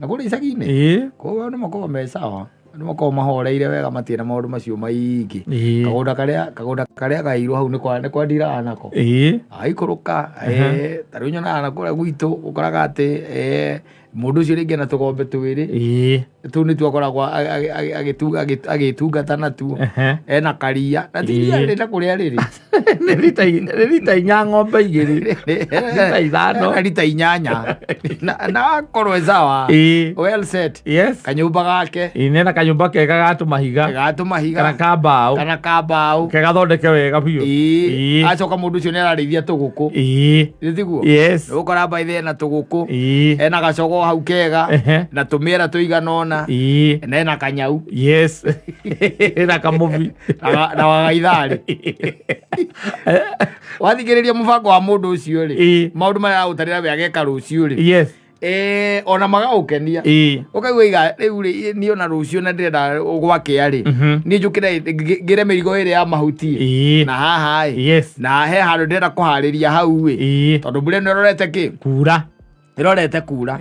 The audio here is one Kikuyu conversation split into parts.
Na kũrĩa icagi-inĩ koguo andũ makoragwo me sawa, andũ makoragwo mahoreire wega, matirĩ na maũndũ macio maingĩ. Kagũnda karĩa gairwo hau nĩ kwa ndiraga nako. Agĩikũrũka, ta rĩu nyonaga na kũrĩa gwitũ ũkoraga atĩ mũndũ ũcio rĩngĩ ena tũgombe twĩrĩ. Tũu nĩtuo akoragwo agĩtungata natuo. Ena karia na ti iria rĩrĩ na kũrĩa rĩrĩ. Nĩ rita 4 ng'ombe 2, rita 5. Ena rita 8 na akorwo e sawa. Well set. Kanyũmba gake. Ĩĩ, nena kanyũmba kega ga tũmahiga. Ga tũmahiga. Kana ka mbaũ. Kana ka mbaũ. Kegathondeke wega biũ. Acoka mũndũ ũcio nĩ ararĩithia tũgũkũ. Nĩ tiguo? Yes. Ũgũkora baithe ena tũgũkũ. Ena gacogo hau kega. Na tũmĩera tũigana ũna. Na ena kanyau. Yes, na kamũbi. Na wagaitharĩ wathikĩrĩria mũbango wa mũndũ ũcio rĩ, maũndũ marĩa aragũtarĩra we ageka rũciũ rĩ, ona magagũkenia. Ũkaigua iga rĩu rĩ, niĩ ona rũciũ na ndĩrenda gwakĩa rĩ, niĩ njũkĩre ngĩre mĩrigo ĩrĩa ya mahuti na haha ĩ, na he handũ ndĩrenda kũharĩria hau ĩ, tondũ mbura ĩno ĩrorete kĩ? Kura. Ĩrorete kura.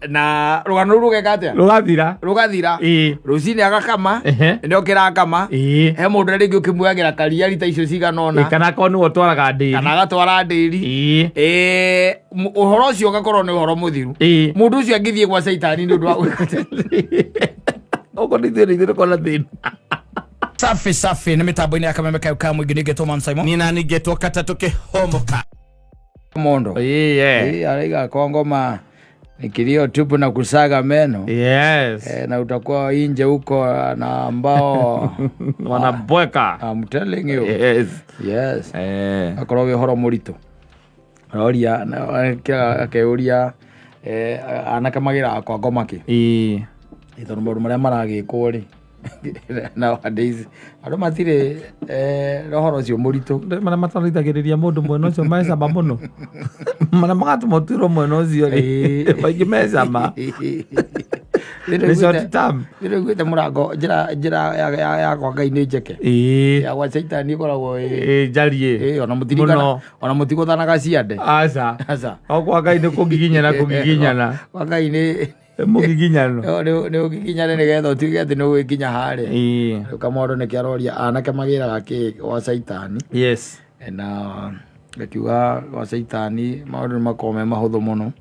Na rũgano rũu rũgeka atĩa? Rũgathira. Rũgathira. Rũcinĩ agakama. Nĩ okĩra akama. He mũndũ ũrĩa rĩngĩ ũkĩmuagĩra karia rita icio cigana ũna. Kana akorwo nĩwe ũtwaraga ndĩri. Kana agatwara ndĩri. Ũhoro ũcio ũgakorwo nĩ ũhoro mũthiru. Mũndũ ũcio angĩthiĩ gwa caitani nĩ ũndũ wa Okorwo nĩ ithuĩ nĩ ithuĩ tũkorwo na thĩna. Safi safi, nĩ mĩtambo-inĩ ya Kameme kayo ka mũingĩ, nĩngetwo Man Simon. Nina ningetwo katatũ kĩhomoka. Mondo. Araiga kwa ngoma ni kilio tupu na kusaga meno. Na utakuwa nje huko na ambao wanabweka. I'm telling you. Yes. Akorwo wĩ ũhoro mũritũ, aroria akeuria anake magĩraga kwa ngoma kĩ? Tondũ maũndũ marĩa maragĩkwo rĩ, nowadays andũ matirĩ na ũhoro ũcio mũritũ. Marĩa matarithagĩrĩria mũndũ mwena ũcio mecama mũno, marĩa magatũma ũtuĩrwo mwena ũcio rĩ, maingĩ mecama nĩ short term. Nĩguĩte mũrango njĩra ya kwa Ngai nĩ njeke. Ya gwa caitani ĩkoragwo ĩ Ĩĩ, njariĩ. Ĩĩ, ona mũtirikana Mũno. Ona mũtigũthanaga ciande. Aca. Aca. O kwa Ngai nĩ kũgiginyana kũgiginyana. Kwa Ngai nĩ Mũgiginyano. Nĩ ũgiginyane nĩgetha ũtuĩke atĩ nĩ ũgĩkinya harĩa. Rĩu kamũndũ nĩkĩo aroria anake magĩraga kĩ gwa caitani. Na akiuga gwa caitani maũndũ nĩ makoragwo me mahũthũ mũno,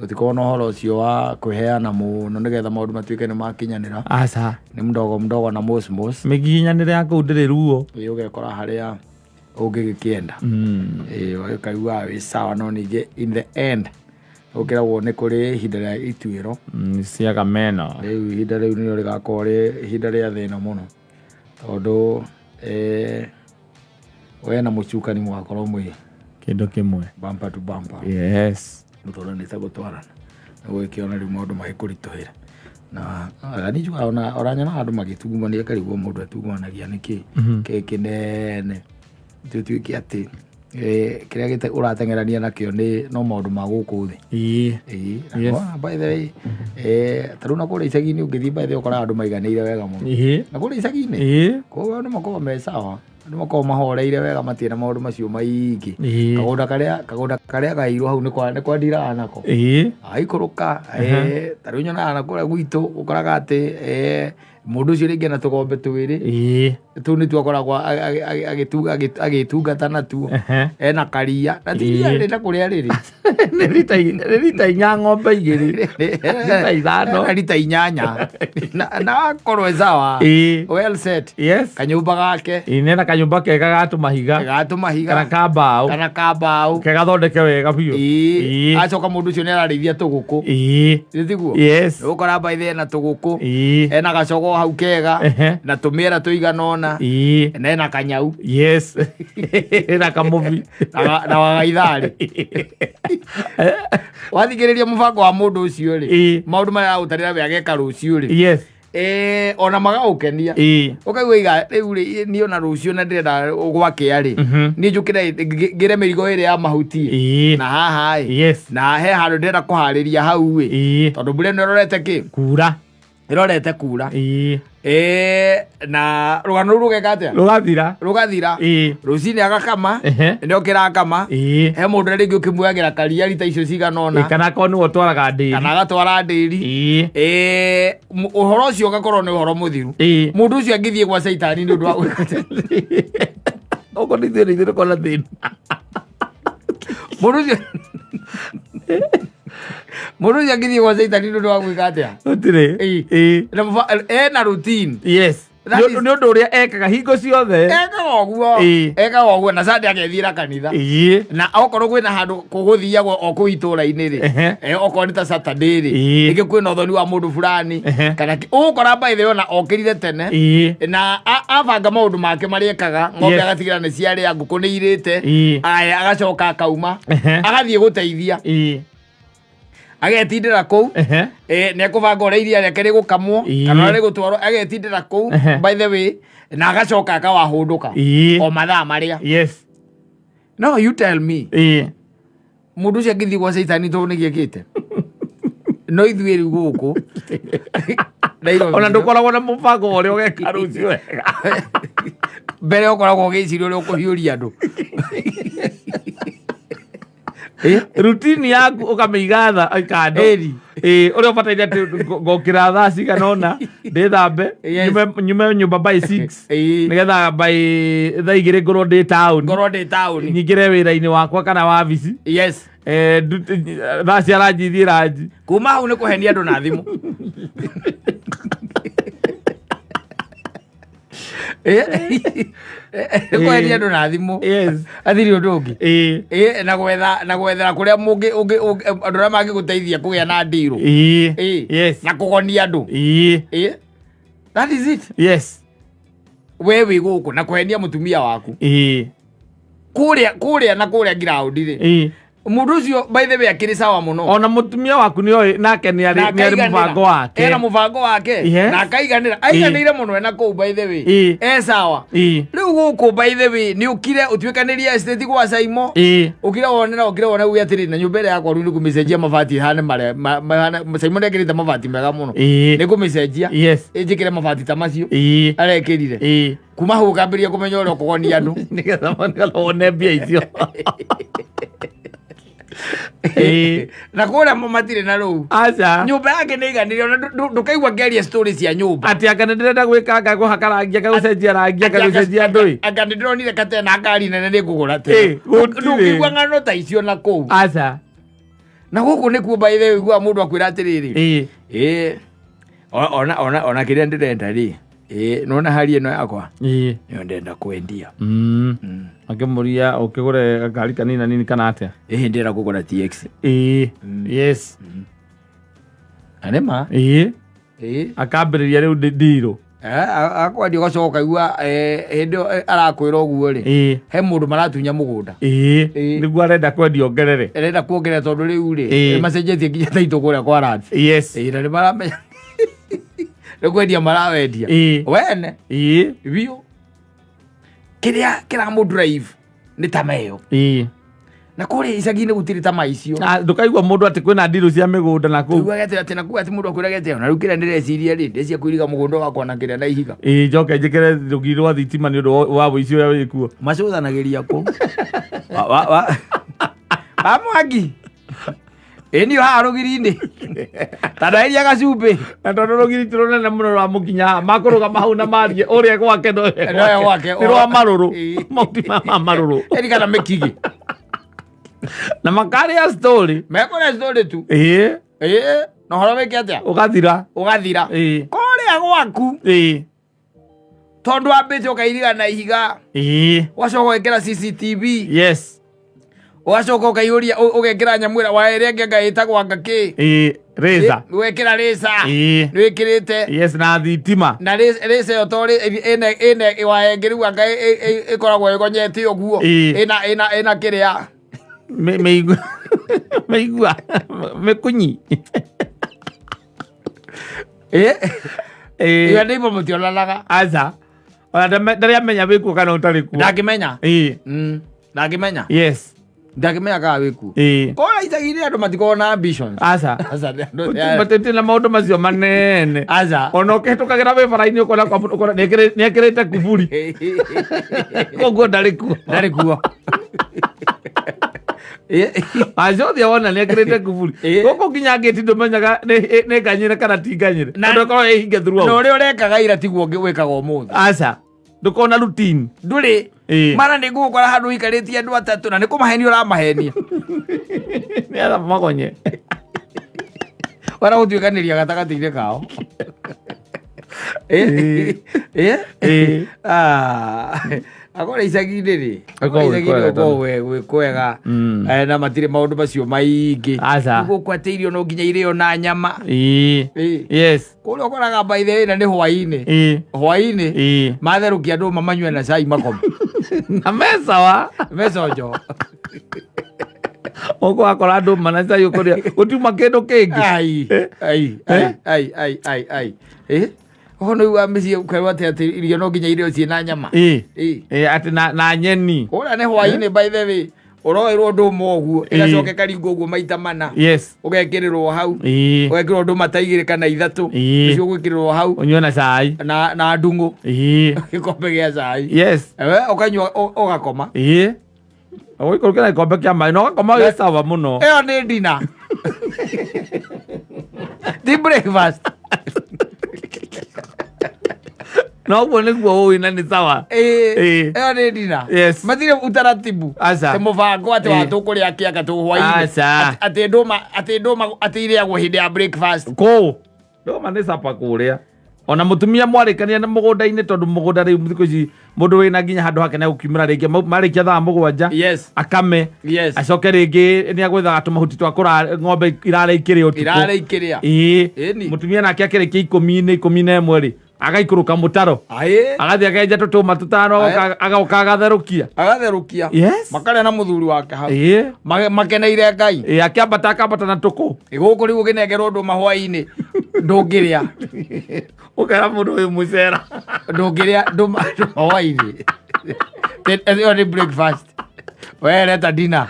gũtikoragwo na ũhoro ũcio wa kwĩheana mũno nĩgetha maũndũ matuĩke nĩ makinyanĩra. Aca. Nĩ mdogo mdogo na mosmos. Mĩgiginyanĩre ya kũu ndĩrĩ ruo. Ĩ, ũgekora harĩa ũngĩgĩkĩenda. Ĩ, ũkaigua wĩ sawa, no ningĩ in the end ũkĩragwo nĩ kũrĩ ihinda rĩa ituĩro. Ciaga meno. Rĩu ihinda rĩu nĩrĩo rĩgakorwo rĩ ihinda rĩa thĩna mũno, tondũ we na mũcukani mũgakorwo mwĩ kĩndũ kĩmwe. Bumper to bumper. Mũtũranĩte gũtwarana nĩgũgĩkĩona rĩu maũndũ magĩkũritũhĩra na ni njugaga ona ũranyona andũ magĩtungumania karigwo mũndũ atungumanagia nĩkĩ kĩ kĩnene tutuĩke atĩ kĩrĩa ũrateng'erania nakĩo nĩ no maũndũ ma gũkũ thĩ. Ĩĩ. Na by the way, ta rĩu na kũrĩa icagi-inĩ ũngĩthiĩ, by the way, ũkoraga andũ maiganĩire wega mũno. Na kũrĩa icagi-inĩ koguo andũ makoragwo me sawa, andũ makoragwo mahoreire wega, matirĩ na maũndũ macio maingĩ. Kagũnda karĩa gairwo hau nĩ kwa ndiraga nako. Agĩikũrũka, ta rĩu nyonaga na kũrĩa gwitũ ũkoraga atĩ mũndũ ũcio rĩngĩ ena tũgombe twĩrĩ. Tũu nĩtuo akoragwo agĩtungata natuo. Ena karia na ti iria rĩrĩ na kũrĩa rĩrĩ. Nĩ rita 4 ng'ombe 2, rita 5. Ena rita 8 na akorwo e sawa. Well set. Kanyũmba gake. Ĩĩ, nena kanyũmba kega ga tũmahiga. Ga tũmahiga. Kana ka mbaũ. Kana ka mbaũ. Kegathondeke wega biũ. Acoka mũndũ ũcio nĩ ararĩithia tũgũkũ. Nĩ tiguo? Yes. Ũgũkora baithe ena tũgũkũ. Ena gacogo hau kega. Na tũmĩera tũigana ũna. Na ena kanyau. Yes, na kamũbi. Na wagaitharĩ wathikĩrĩria mũbango wa mũndũ ũcio rĩ, maũndũ marĩa aragũtarĩra we ageka rũciũ rĩ, ona magagũkenia. Ũkaigua iga rĩu rĩ, niĩ ona rũciũ na ndĩrenda gwakĩa rĩ, niĩ njũkĩre ngĩre mĩrigo ĩrĩa ya mahuti na haha ĩ, na he handũ ndĩrenda kũharĩria hau ĩ, tondũ mbura ĩno ĩrorete kĩ? Kura. Ĩrorete kura. Na rũgano rũu rũgeka atĩa? Rũgathira. Rũgathira. Rũcinĩ agakama. Nĩ okĩra akama. He mũndũ ũrĩa rĩngĩ ũkĩmuoyagĩra karia rita icio cigana ũna. Kana akorwo nĩwe ũtwaraga ndĩri. Kana agatwara ndĩri. Ũhoro ũcio ũgakorwo nĩ ũhoro mũthiru. Mũndũ ũcio angĩthiĩ gwa caitani nĩ ũndũ wa gwĩka atĩa? Okorwo nĩ ithuĩ nĩ ithuĩ tũkorwo na thĩna. Mũndũ ũcio angĩthiĩ gwa caitani nĩ ũndũ wa gwĩka atĩa? Gũtirĩ. Na ena routine. That Nĩ ũndũ ũrĩa ekaga hingo ciothe. Ekaga ũguo. Ekaga ũguo na Sunday agethiĩra kanitha. Na okorwo kwĩna handũ kũgũthiagwo o kũu itũra-inĩ rĩ, okorwo nĩ ta Saturday rĩ, rĩngĩ kwĩna ũthoni wa mũndũ fulani, kana ũgũkora by the way ona okĩrire tene, na abanga maũndũ make marĩa ekaga, ng'ombe agatigĩra nĩ ciarĩa, ngũkũ nĩ irĩte, aya agacoka akauma, agathiĩ gũteithia, agetindĩra kũu. Nĩ ekũbanga ũrĩa iria rĩake rĩgũkamwo, kana ũrĩa rĩgũtwarwo, agetindĩra kũu, by the way, na agacoka akawahũndũka o mathaa marĩa. No you tell me, mũndũ ũcio angĩthiĩ gwa caitani tondũ nĩ gĩekĩte no ithuĩ rĩu gũkũ Nairobi. Ona ndũkoragwo na mũbango wa ũrĩa ũgeka rũciũ wega. Mbere ũkoragwo ũgĩciria ũrĩa ũkũhiũria andũ. Routine yaku ũkamĩiga tha kando. Ĩri. Ũrĩa ũbataire atĩ ngokĩra thaa cigana ũna, ndĩthambe, nyume nyũmba by 6, nĩgetha by thaa 2 ngorwo ndĩ taũni, ngorwo ndĩ taũni, nyingĩre wĩra-inĩ wakwa kana wabici. Thaa cia ranji thiĩ ranji. Kuma hau nĩ kũhenia andũ na thimũ. Nĩ kũhenia andũ na thimũ. Athiri ũndũ ũngĩ. Na gwetha, na gwethera kũrĩa mũngĩ andũ arĩa mangĩgũteithia kũgĩa na ndirũ. Na kũgonia andũ. That is it. We wĩ gũkũ na kũhenia mũtumia waku. Kũrĩa na kũrĩa ground rĩ. Mũndũ ũcio by the way akĩrĩ sawa mũno. Ona mũtumia waku nĩ oĩ nake nĩ arĩ Na nĩ arĩ akaiganĩra. mũbango wake. Ena mũbango wake. Na akaiganĩra. Aiganĩire mũno ena kũu by the way. E sawa. Rĩu gũkũ by the way nĩ ũkire ũtuĩkanĩrie estate gwa Saimo. Ũkire wone na ũkire wone uge atĩrĩ, na nyũmba ĩrĩa yakwa rĩu nĩ kũmĩcenjia mabati ĩhane marĩa, mahane, Saimo nĩ ekĩrĩte mabati mega mũno. Nĩ kũmĩcenjia. Ĩnjĩkĩre mabati ta macio. Arekĩrire. Kuma hau ũkambĩrĩria kũmenya ũrĩa ũkũgonia andũ. Nĩgetha wone mbia icio. Na kũrĩa matirĩ na rũu. Aca. Nyũmba yake nĩ iganĩire, ona ndũkaigua ngĩaria story cia nyũmba. Atĩ anga nĩ ndĩrenda gwĩka, anga kũhaka rangi, anga gũcenjia rangi, anga gũcenjia ndũĩ. Anga nĩ ndĩronire katena ngari nene nĩ ngũgũra tene. Gũtirĩ. Ndũngĩigua ng'ano ta icio na kũu. Aca. Na gũkũ nĩkuo by the way ũiguaga mũndũ akwĩra atĩrĩrĩ. Ona kĩrĩa ndĩrenda rĩ. Nona hali ĩno yakwa. Nĩyo ndĩrenda kwendia. Akĩmũria ũkĩgũre ngari kanini nini kana atĩa? Ndĩrenda kũgũra TX. Na nĩ ma. Akambĩrĩria rĩu ndirũ. Akwendia ũgacoka ũkaigua, hĩndĩ ĩyo, arakwĩra ũguo rĩ, he mũndũ maratunya mũgũnda. Nĩguo arenda kwendia ongerere. Arenda kuongerera tondũ rĩu rĩ, nĩ macenjetie nginya taitũ kũrĩa kwa Rand. Na nĩ maramenya. Nĩ kwendia marawendia. Wene. Biũ. Kĩrĩa kĩramũ drive nĩ tama ĩyo. Na kũrĩa icagi-inĩ gũtirĩ tama icio. Ndũkaigua mũndũ atĩ kwĩna ndirũ cia mĩgũnda na kũu. Ndũkaigua atĩ atĩ na kũu atĩ mũndũ akwĩraga atĩ, ona rĩu kĩrĩa ndĩreciria rĩ, ndĩreciria kũiriga mũgũnda wakwa na kĩrĩa na ihiga. Njoke njĩkĩre rũgiri rwa thitima nĩ ũndũ wa wũici ũrĩa wĩ kuo. Macũthanagĩria kũ? Wa Mwangi. Niĩ haha rũgiri-inĩ. Ta ndaheria gacumbĩ. Na tondũ rũgiri ti rũnene mũno rwa mũkinya haha, makũrũgama hau na marie ũrĩa gwake no ye No ye gwake. Nĩ rwa marũrũ. Mauti ma marũrũ. Eri kana mĩkigi. Na makarĩa story. Mekũrĩa story tu. Na ũhoro wĩke atĩa? Ũgathira. Ũgathira. Kũrĩa gwaku. Tondũ wambĩte ũkairiga na ihiga. Ũgacoka ũgekĩra CCTV. Ũgacoka ũkaihũria, ũgekĩra nyamũ ĩrĩa, wa ĩrĩa ĩngĩ anga ĩtagwo anga kĩ? Rĩca. Ũgekĩra rĩca. Nĩ wĩkĩrĩte. Yes, na thitima. Na rĩca ĩyo to ĩna waya ĩngĩ rĩu anga ĩkoragwo ĩgonyete ũguo. Ĩna kĩrĩa. Mĩigua. Mĩkunyi. Ĩyo nĩ imwe mũtionanaga. Aca. Ona ndarĩ amenya wĩ kuo kana ũtarĩ kuo. Ndangĩmenya. Ndangĩmenya. Ndakĩmenya kana wĩkuo. Ĩĩ. Kũrĩa icagi-inĩ andũ matikoragwo na ambitions. Aca. Aca, andũ- Matĩtĩ na maũndũ macio manene. Aca. Ona ũkĩhĩtũkagĩra wĩ bara-inĩ ũkona kwa mũndũ ũkona nĩekĩrĩte kuburi. Koguo ndarĩ kuo. Ndarĩ kuo. Aca ũthiĩ wona nĩekĩrĩte kuburi. Ĩĩ. Gũkũ nginya ngĩti ndũmenyaga nĩ nganyĩre kana ti nganyĩre. Na- Tondũ ĩkoragwo ĩhinge Na throughout. ũrĩa ũrekaga ira tiguo wĩkaga ũmũthĩ. Aca. Ndũkorwo na routine. Ndũrĩ. Ĩĩ. Mara nĩ ngũgũkora handũ ũikarĩtie andũ atatũ na nĩ kũmahenia ũramahenia. Nĩgetha magonye. Wara gũtuĩkanĩria gatagatĩ-inĩ kao. Ĩĩ. Ĩĩ. Ĩĩ. Ah, akora icagi-inĩ rĩ, Gũkoragwo gwĩ icagi-inĩ kwega gũkoragwo gwĩ kwega. Na matirĩ maũndũ macio maingĩ. Aca. Gũkũ atĩ irio no nginya irĩo na nyama. Ĩĩ. Ĩĩ. Yes. Kũrĩa ũkoraga by the way na nĩ hwaĩ-inĩ. Ĩĩ. Hwaĩ-inĩ Ĩĩ. matherũkia ndũma manyue na cai makome. Na me sawa. Meconjo. Ũguo wakora ndũma na cai ũkũrĩa gũtiuma kĩndũ kĩngĩ. Ai, ai, ai, ai, ai, ai, ai. Eh? Ũhoro nĩ wa mĩciĩ ũkerwo atĩ atĩ irio no nginya irio ciĩ na nyama. Ĩĩ. Ĩĩ. Ĩĩ, atĩ na nyeni. Kũrĩa nĩ hwaĩ-inĩ by the way, ũroerwo ndũma ũguo, ĩgacoka ĩkaringwo ũguo maita mana. Yes. Ũgekĩrĩrwo hau. Ĩĩ. Ũgekĩrwo ndũma ta igĩrĩ kana ithatũ. Ĩĩ. Nĩcio ũgwĩkĩrĩrwo hau Ũnyue na cai. na ndung'ũ Ĩĩ. gĩkombe gĩa cai. Yes. Ewe ũkanyua ũgakoma. Ĩĩ. Ũgũikũrũkĩra na gĩkombe kĩa maĩ na ũgakoma wĩ sawa mũno. Ĩyo nĩ dinner. Ti breakfast. Na ũguo nĩguo ũĩ na nĩ sawa. Ĩĩ. Ĩĩ. Ĩyo nĩ dinner. Yes. Matirĩ utaratibu. Aca. Ti mũbango atĩ Ĩĩ. wa tũkũrĩa kĩanga tũ hwaĩ-inĩ. Aca. Atĩ ndũma atĩ ndũma atĩ irĩagwo hĩndĩ ya breakfast. Kũu. Ndũma nĩ capa kũrĩa. Ona mũtumia mwarĩkania na mũgũnda-inĩ tondũ mũgũnda rĩu thikũ ici mũndũ wĩna nginya handũ hake nĩegũkiumĩra rĩngĩ marĩkia thaa 7 Yes. akame. Yes. Acoke rĩngĩ nĩagwethaga tũmahuti twa kũra ng'ombe irare ikĩrĩa ũtukũ. Irare ikĩrĩa. Ĩĩ. Ĩni. Mũtumia nake akĩrĩkia 11 rĩ agaikũrũka mũtaro. Aĩ. Agathiĩ akenja tũtũma tũtano Aĩ. agoka agatherũkia. Agatherũkia. Yes. Makarĩa na mũthuri wake hau. Ĩĩ. Makeneire Ngai. Ĩĩ akĩambata akambata na tũkũ. Gũkũ rĩu ũkĩnengerwo ndũma hwaĩ-inĩ ndũngĩrĩa. Ũkera mũndũ wĩ mũcera. Ndũngĩrĩa ndũma hwaĩ-inĩ. Ĩyo nĩ breakfast. We reta dinner.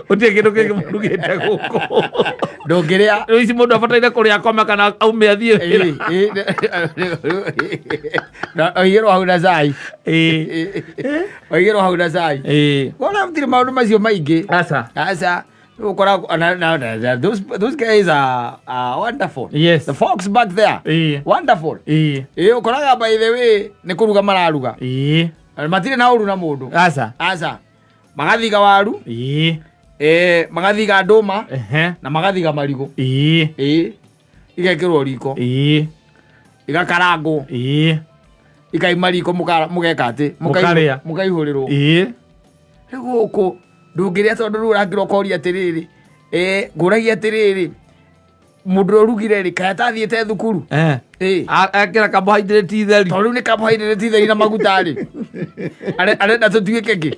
Gũtirĩ kĩndũ kĩngĩ mũrugĩte gũkũ. Ndũngĩrĩa. Rĩu ici mũndũ abataire kũrĩa akome kana aume athiĩ wĩra. Na ũigĩrwo hau na cai. Ĩĩ. Ũigĩrwo hau na cai. Ĩĩ. Kona gũtirĩ maũndũ macio maingĩ. Aca. Aca. Ũkoraga na those guys are wonderful. Yes. The folks back there. Ĩĩ. Wonderful. Ĩĩ. Ĩĩ ũkoraga by the way nĩ kũruga mararuga. Ĩĩ. Matirĩ na ũru na mũndũ. Aca. Aca. Magathiga waru, Ĩĩ. magathiga ndũma Ehe. na magathiga marigũ. Ĩĩ. Ĩĩ. Igekĩrwo riko, Ĩĩ. igakarangwo, Ĩĩ. ikaima riko mũgeka atĩ Mũkarĩa. mũkaihũrĩrwo. Ĩĩ. Rĩu gũkũ ndũngĩrĩa tondũ rĩu ũrakĩra ũkoria atĩrĩrĩ, ngũragia atĩrĩrĩ, mũndũ ũrĩa ũrugire rĩ, kaĩ atathiĩte thukuru? Eh. Ĩĩ. Ekĩra carbohydrate theri. Tondũ rĩu nĩ carbohydrate theri na maguta rĩ. Arenda tũtuĩke kĩ?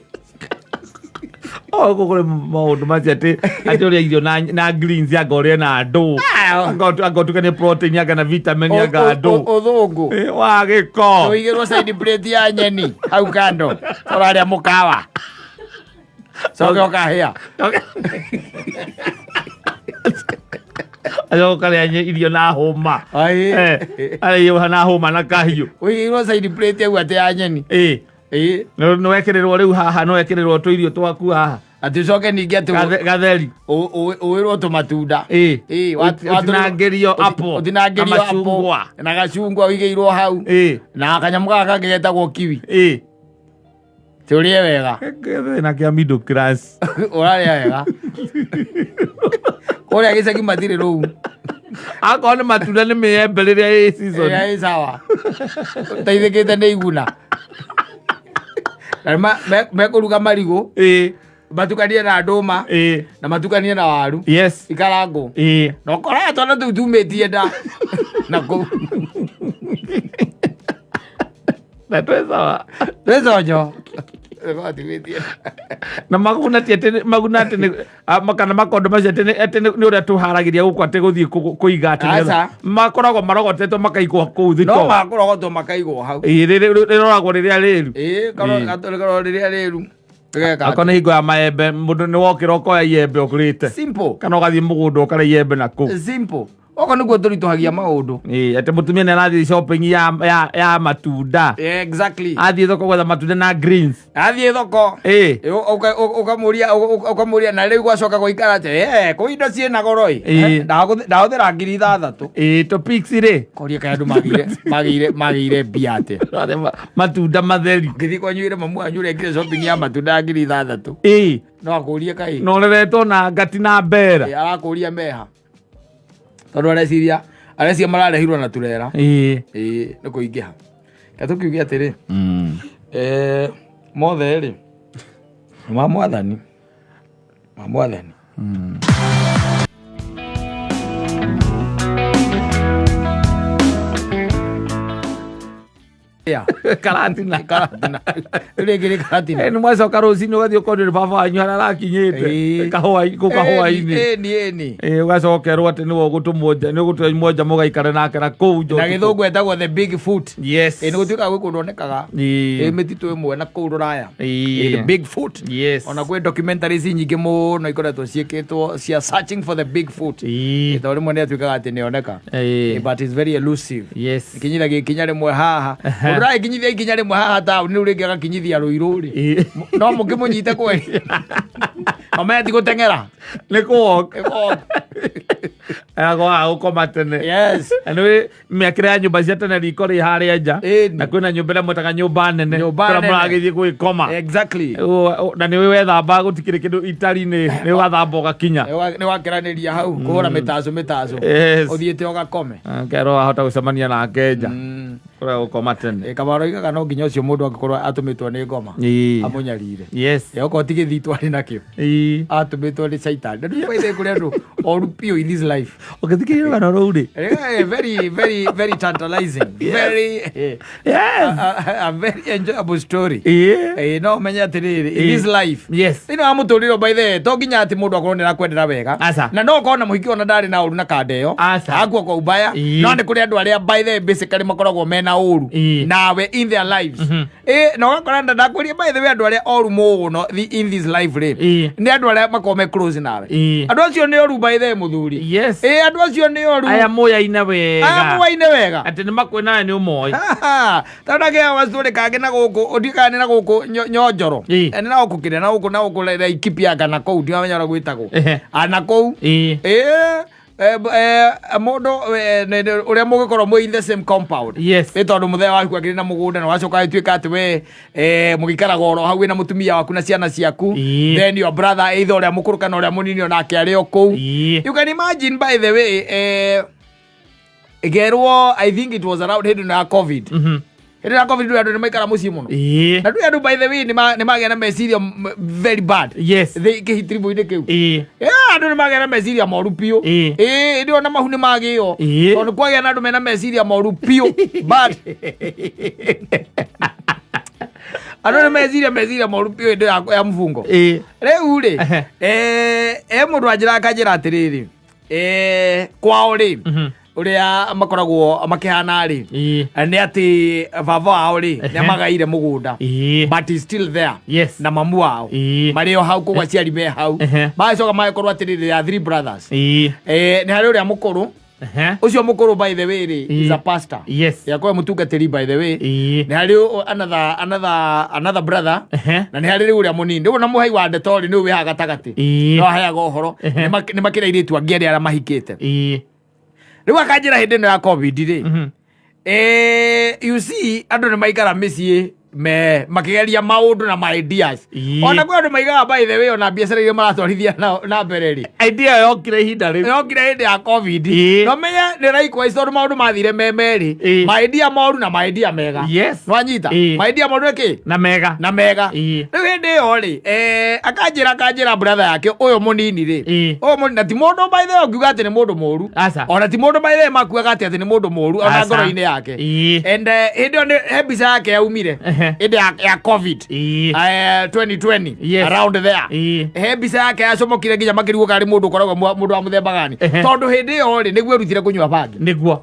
Oh, gũkũ kũrĩ maũndũ macio atĩ atĩ ũrĩa irio na greens anga ũrĩe na ndũ. Anga ũtukanie protein anga na vitamin anga ndũ. Ũthũngũ. Ĩ, wa gĩko. Ũigĩrwo side plate ya nyeni hau kando ũrarĩa mũkawa. Coke ũkahĩa. Acoka ũkarĩa irio na hũma. Aĩ. Arĩa irio na hũma na kahiũ. Ũigĩirwo side plate hau atĩ ya nyeni. Ĩ. Ĩ. Nĩ wekĩrĩrwo rĩu haha, nĩ wekĩrĩrwo tũirio twaku haha. Atĩ ũcoke ningĩ atĩ Gatheri. ũwĩrwo tũmatunda. Ĩ. Ĩ, Ũtinangĩrio apple ũtinangĩrio na macungwa. apple na gacungwa ũigĩirwo hau. Ĩ. Na kanyamũ gaka kangĩ getagwo kiwi. Ĩ. Ti ũrĩe wega. Gĩthĩna kĩa middle class. Ũrarĩa wega. Kũrĩa gĩcagi matirĩ rũu. Akorwo nĩ matunda nĩ mĩembe rĩrĩa ĩ season. Ĩrĩa ĩ sawa. Ũteithĩkĩte nĩ iguna. Na mekũruga marigũ. Ĩ. Matukanie na ndũma. Ĩ. Na matukanie na waru. Yes. Ikarangwo. Ĩ. Na ũkoraga twana tũu tumĩtie nda. Na kũu. Na twĩ sawa. Twĩ conjo. Na maguna ti atĩ maguna atĩ nĩ kana makondo macio atĩ nĩ ũrĩa tũharagĩria gũkũ atĩ gũthiĩ kũiga atĩ Aca. makoragwo marogotetwo makaigwo kũu No thito. makũrogotwo makaigwo hau. Ĩ, rĩroragwo rĩrĩa rĩru. Ĩ, rĩkoragwo rĩrĩa rĩru. Ĩgeka Akorwo nĩ hingo ya maembe, mũndũ nĩ wokĩra ũkoya iembe ũkũrĩte. Simple. Kana ũgathiĩ mũgũnda ũkarĩa iembe na kũu. Simple. Oko nĩguo tũritũhagia maũndũ. Ĩĩ, atĩ mũtumia nĩ arathiĩ shopping ya matunda. Exactly. Athiĩ thoko gwetha matunda na greens. Athiĩ thoko. Ĩĩ. Ũkamũria na rĩu gwacoka gũikara atĩ kwĩ indo ciĩna goro ĩ. Ĩĩ. Ndahũthĩra 6,000. Ĩĩ, to pics rĩ. Koria kaĩ andũ magĩire mbia atĩa. Matunda matheri. Ngĩthiĩ kwanyu ĩre mamu wanyu ũrĩa shopping ya matunda ya 6,000. Ĩĩ. No akũrie kaĩ. Na ũreretwo na ngati na mbera. Ĩ, arakũria meha. Tondũ areciria mararehirwo na turera. Ĩĩ. Ĩĩ, nĩ kũingĩha. Reke tũkiuge atĩrĩ. Mothe rĩ nĩ ma mwathani. Ma mwathani. Yeah. Karatina. Karatina. Rĩu rĩngĩ nĩ karatina. Nĩ mwacoka rũcinĩ ũgathiĩ ũkonio nĩ baba wanyu harĩa arakinyĩte. Ĩĩ. Kahũa kũu kahũa-inĩ. Ĩni, ĩni. Ĩĩ, ũgacokerwo atĩ nĩwe ũgũtũmwo nja, nĩ ũgũtũmwo nja mũgaikare nake na kũu nja Na ũtukũ. gĩthũngũ etagwo the big foot. Yes. Ĩ, nĩ gũtuĩkaga gwĩ kũndũ onekaga. Ĩĩ. Ĩ, mĩtitũ ĩmwe na kũu rũraya. Ĩĩ. Ĩ, the big foot. Yes. Ona kwĩ documentaries nyingĩ mũno ikoretwo ciĩkĩtwo cia searching for the big foot. Ĩĩ. Tondũ rĩmwe nĩ atuĩkaga atĩ nĩoneka. Ĩĩ. But it's very elusive. Yes. Ikinyithagia ikinya rĩmwe haha. Mũndũ ũragĩkinyithia ikinya rĩmwe haha taũni rĩu rĩngĩ agakinyithia rũirũ rĩ. Ĩĩ. No mũkĩmũnyite kweri. Ome ti gũteng'era. Nĩ kũ-walk. Nĩ kũ-walk. Agwaga gũkoma tene. Yes. Na nĩ mĩakĩre ya nyũmba cia tene riko rĩ harĩa nja. Ĩni. Na kwĩna nyũmba ĩrĩa mwĩtaga nyũmba nene. Nyũmba Kũrĩa nene. mũragĩthiĩ gwĩkoma. Exactly. Na nĩ wethamba gũtikĩrĩ kĩndũ itari-inĩ nĩ ũgathamba ũgakinya. Nĩ wakĩranĩria hau kũhũra mĩtaco mĩtaco. Yes. Ũthiĩte ũgakome. Kerwo ahota gũcemania nake nja. Kũrĩa gũkoma tene. Ĩ, Kamaro oigaga no nginya ũcio mũndũ angĩkorwo atũmĩtwo nĩ ngoma. Ĩĩ. Amũnyarire. Yes. Ĩ, okorwo ti gĩthitũ arĩ nakĩo. Ĩĩ. Atũmĩtwo nĩ caitani. Na ndũĩ by the way kũrĩ andũ oru biũ in this life. Ũngĩthikĩrĩria rũgano rũu rĩ. Very, very, very tantalizing. Very, Yes. a very enjoyable story. Ĩĩ. No ũmenye atĩrĩrĩ, in Ĩĩ. this life. Yes. Thĩinĩ wa mũtũrĩre by the way, to nginya atĩ mũndũ akorwo nĩ arakwendera wega. Aca. Na no ũkorwo na mũhiki ona ndarĩ na ũru na kanda ĩyo. Aca. Akua kwa ubaya. Ĩĩ. No nĩ kũrĩ andũ arĩa by the way basically makoragwo mena ũru. Ĩĩ. Nawe in their lives. Na ũgakora ndakwĩria by the way andũ arĩa oru mũno in this life rĩ. Ĩĩ. Nĩ andũ arĩa makoragwo me close nawe. Ĩĩ. Andũ acio nĩ oru by the way mũthuri. Yes. Ĩĩ, andũ acio nĩ oru. Aya moyaine wega. Aya moyaine wega. Atĩ nĩ makwĩnawe nĩ ũmoĩ. Tondũ ndakĩaga gacũrĩ kangĩ na gũkũ ũndikaga nĩ na gũkũ nyonjoro. Ĩĩ. Nĩ na gũkũ kĩrĩa na gũkũ na gũkũ Laikipia kana kũu ndiramenya ũrĩa gwĩtagwo. Ehe. Na kũu. Ĩĩ. Ĩĩ, mũndũ ũrĩa mũgĩkorwo mwĩ in the same compound. Yes. Nĩ tondũ mũthee waku akĩrĩ na mũgũnda na wacoka ĩtuĩka atĩ we mũgĩikaraga oro hau wĩna mũtumia waku na ciana ciaku. Ĩĩ. Then your brother either ũrĩa mũkũrũ kana ũrĩa mũnini onake arĩ o kũu. Ĩĩ. You can imagine by the way, gerwo I think it was around hĩndĩ ĩno ya COVID. Hĩndĩ ya COVID andũ nĩ maikara mũciĩ mũno. Ĩĩ. Na ndũĩ andũ by the way nĩ magĩa na meciria very bad. Yes. Kĩhitiribũ-inĩ kĩu. Ĩĩ. Yeah, andũ nĩ magĩa na meciria moru biũ. Ĩĩ. Ĩĩ, ndĩ ona mahu nĩ magĩo. Ĩĩ. Tondũ kwagĩa na andũ mena meciria moru biũ. But andũ nĩ meciria moru biũ hĩndĩ ya mũbungo. Ĩĩ. Rĩu rĩ, Ehe. mũndũ anjĩra akanjĩra atĩrĩrĩ, kwao rĩ, ũrĩa makoragwo makĩhana rĩ, Ĩĩ. nĩ atĩ baba wao rĩ, nĩ amagaire mũgũnda. Ĩĩ. But he's still there. Yes. Na mamu wao. Ĩĩ. Marĩ o hau kũu aciari me hau. Ehe. Magacoka magakorwo atĩrĩrĩ, they are three brothers. Ĩĩ. Nĩ harĩ ũrĩa mũkũrũ. Ehe. Ũcio mũkũrũ by the way rĩ, is Ĩĩ. a pastor. Yes. Yakorwo mũtungatĩri by the way. Ĩĩ. Nĩ harĩ another brother. Ehe. Na nĩ harĩ rĩu ũrĩa mũnini. Rĩu ona mũhai wa ndeto rĩ, nĩwe wĩ haha gatagatĩ. Ĩĩ. No aheaga ũhoro. Ehe. Nĩ makĩrĩ airĩtu angĩ arĩa mahikĩte. Ĩĩ. Rĩu akanjĩra hĩndĩ ĩno ya COVID rĩ. You see andũ nĩ maikara mĩciĩ me makĩgeria maũndũ na ma ideas. Ĩĩ. Ona kwĩ andũ maigaga by the way ona biacara iria maratwarithia na mbere rĩ. Idea yokire ihinda rĩu. Yokire hĩndĩ ya COVID. Ĩĩ. No menye nĩ likewise tondũ maũndũ mathire me merĩ. Ĩĩ. Ma idea moru na ma idea mega. Yes. Nwanyita. Ĩĩ. Ma idea moru nĩ kĩ? Na mega. Na mega. Ĩĩ. Rĩu hĩndĩ ĩyo rĩ, akanjĩra brother yake ũyũ mũnini rĩ. Ĩĩ. Ũyũ mũnini na ti mũndũ by the way ũngiuga atĩ nĩ mũndũ mũru. Aca. Ona ti mũndũ by the way makuaga atĩ nĩ mũndũ mũru ona Aca. ngoro-inĩ yake. Ĩĩ. And hĩndĩ ĩyo he mbica yake yaumire. Ehe. Hĩndĩ ya COVID. Ĩĩ. 2020 Yes. around there. Ĩĩ. He mbica yake yacomokire nginya makĩrigwo karĩ mũndũ ũkoragwo mũndũ wa mũthemba gani. Ehe. Tondũ hĩndĩ ĩyo rĩ nĩguo erutire kũnyua bangi. Nĩguo.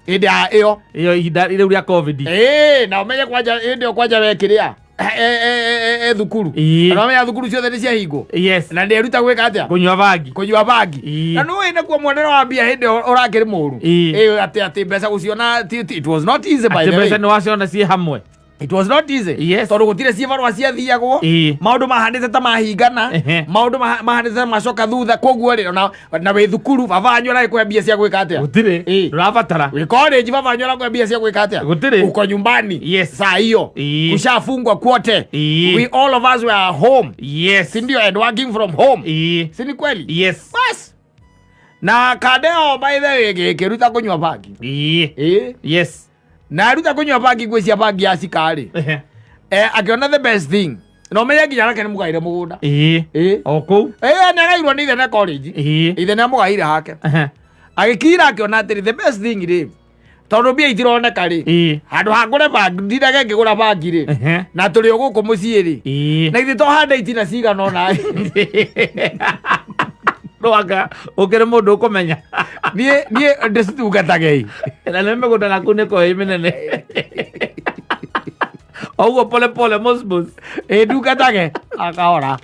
Hĩndĩ ya ĩyo. Ĩyo ihinda rĩu rĩa COVID. Ĩĩ, na ũmenye kwanja hĩndĩ ĩyo kwanja wekĩrĩa. E thukuru. Ĩĩ. Na menya thukuru ciothe nĩ ciahingwo. Yes. Na ndĩeruta gwĩka atĩa? Kũnyua bangi. Kũnyua bangi. Ĩĩ. Na nĩũĩ nakuo mwonere wa mbia hĩndĩ ĩyo ũrakĩrĩ mũru. Ĩĩ. Ĩĩ, atĩ mbeca gũciona it was not easy, by Atĩ the way. mbeca nĩ waciona ciĩ hamwe. It was not easy. Yes. Tondũ gũtirĩ ciĩbarũa ciathiagwo. Ĩĩ. Maũndũ mahanĩte ta mahingana. Ehe. Maũndũ mahanĩte ta macoka thutha. Koguo rĩ, ona na wĩ thukuru, baba wanyu aragĩkũhe mbia cia gwĩka atĩa? Gũtirĩ. Ĩĩ. Ndũrabatara. Wĩ college, baba wanyu arakũhe mbia cia gwĩka atĩa? Gũtirĩ. Uko nyumbani. Yes. Saa hiyo. Ĩĩ. Kushafungwa kwote. Ĩĩ. We all of us were home. Yes. Si ndio? And working from home. Ĩĩ. Si ni kweli? Yes. Bas. Na kadeo, by the way, gĩkĩruta kũnyua bangi. Ĩĩ. Ĩĩ. Yes. Na aruta kũnyua bangi, ngwĩcia bangi ya cikarĩ. Ehe. Akĩona the best thing na ũmenye nginya nake nĩ mũgaire mũgũnda. Ĩĩ. Ĩĩ. O kũu. Ĩĩ, nĩ agairwo nĩ ithe na college. Ĩĩ. Ithe nĩ amũgaire hake. Ehe. Agĩkira akĩona atĩrĩ, the best thing rĩ, tondũ mbia itironeka rĩ, Ĩĩ. handũ ha ngũre bangi, ndindage ngĩgũra bangi rĩ, Ehe. na tũrĩ o gũkũ mũciĩ rĩ, Ĩĩ. na ithuĩ tohanda itina cigana ũna. Ndwanga ũkĩrĩ mũndũ ũkũmenya. Niĩ ndĩcitungatage. Na nĩ mĩgũnda naku nĩ ĩkoragwo ĩ mĩnene o ũguo, pole pole, mosmos. Ĩ, ndungatage akahora.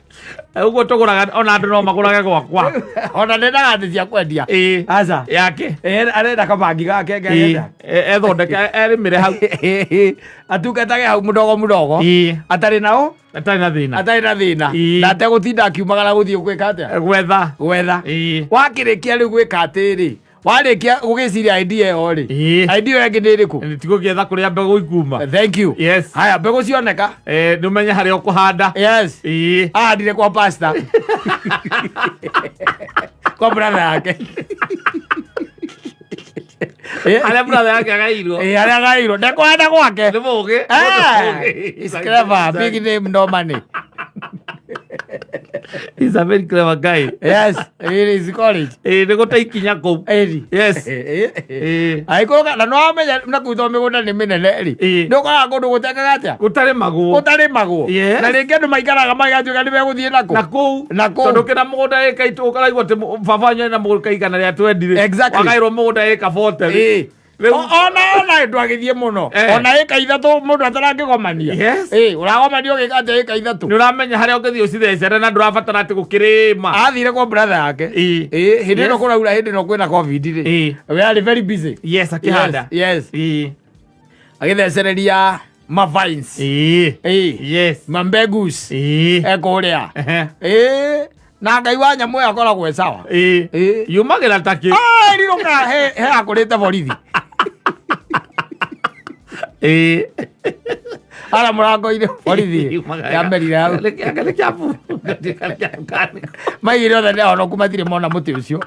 Ũguo tũgũraga, ona andũ no magũrage gwakwa. Ona ndendaga atĩ cia kwendia. Ĩĩ. Aca. Yake. Ĩ, arenda kabangi gake. Ĩĩ. Ngegenda Ethondeke erĩmĩre hau. Atungatage hau mũdogo mũdogo. Ĩĩ. Atarĩ nao. Atarĩ na thĩna. Atarĩ na thĩna. Ĩĩ. Na ategũtinda akiumagara gũthiĩ gwĩka atĩa? Gwetha. Gwetha. Ĩĩ. Wakĩrĩkia rĩu gwĩka atĩrĩ, warĩkia gũgĩciria idea ĩyo rĩ, Ĩĩ. idea ĩyo ĩngĩ nĩ ĩrĩkũ? Tigũgĩetha kũrĩa mbegũ ikuma. Thank you. Yes. Haya, mbegũ cioneka. Nĩ ũmenye harĩa ũkũhanda. Yes. Ĩĩ. Ahandire kwa pastor, kwa brother yake. Harĩa brother yake agairwo. Ĩ, harĩa agairwo, ndekũhanda gwake. Nĩ mũũgĩ. Eh, he's clever, big name, no money. He's a very clever guy. Yes, he is college. Ĩĩ, nĩ gũte ikinya kũu. Ĩri. Yes. Ĩĩ. Agĩkorwo na nĩwamenya na kuu tondũ mĩgũnda nĩ mĩnene rĩ, Ĩĩ. nĩ ũkoraga kũndũ gũtekaga atĩa? Gũtarĩmagwo. Gũtarĩmagwo. Yes. Na rĩngĩ andũ maikaraga magatuĩka nĩ megũthiĩ nakũ. Na kũu. Na kũu. Tondũ kĩna mũgũnda ĩka itũ ũkaraigua atĩ baba wanyu ena mũgũnda 120 rĩ. Exactly. Wagaĩrwo mũgũnda ĩka 40 rĩ. Ĩĩ. Rĩu- Ona ona ndwagĩthiĩ mũno. Eh. Ona ĩka 3 mũndũ atarakĩgomania. Yes. Ĩĩ, ũragomania ũgĩka atĩa ĩka 3? Nĩ ũramenya harĩa ũngĩthiĩ ũcithecere na ndũrabatara atĩ gũkĩrĩma. Athire kwa brother yake. Ĩĩ. Ĩĩ, hĩndĩ ĩno Yes. kũraura, hĩndĩ ĩno kwĩna COVID rĩ, Ĩĩ. we are very busy. Yes, akĩhanda. Yes. Ĩĩ. Agĩthecereria mavines. Ĩĩ. Ĩĩ. Yes. Mambegus. Ĩĩ. Ekũrĩa. Ehe. Ĩĩ, na Ngai wa nyamũ ĩyo akoragwo e sawa. Ĩĩ. Ĩĩ. Yumagĩra takĩ. Rirũka he akũrĩte borithi. Ĩĩ. Ara mũrango-inĩ borithi yamerire hau. Maigire othe nĩ ahonoku, matirĩ mona mũtĩ ũcio.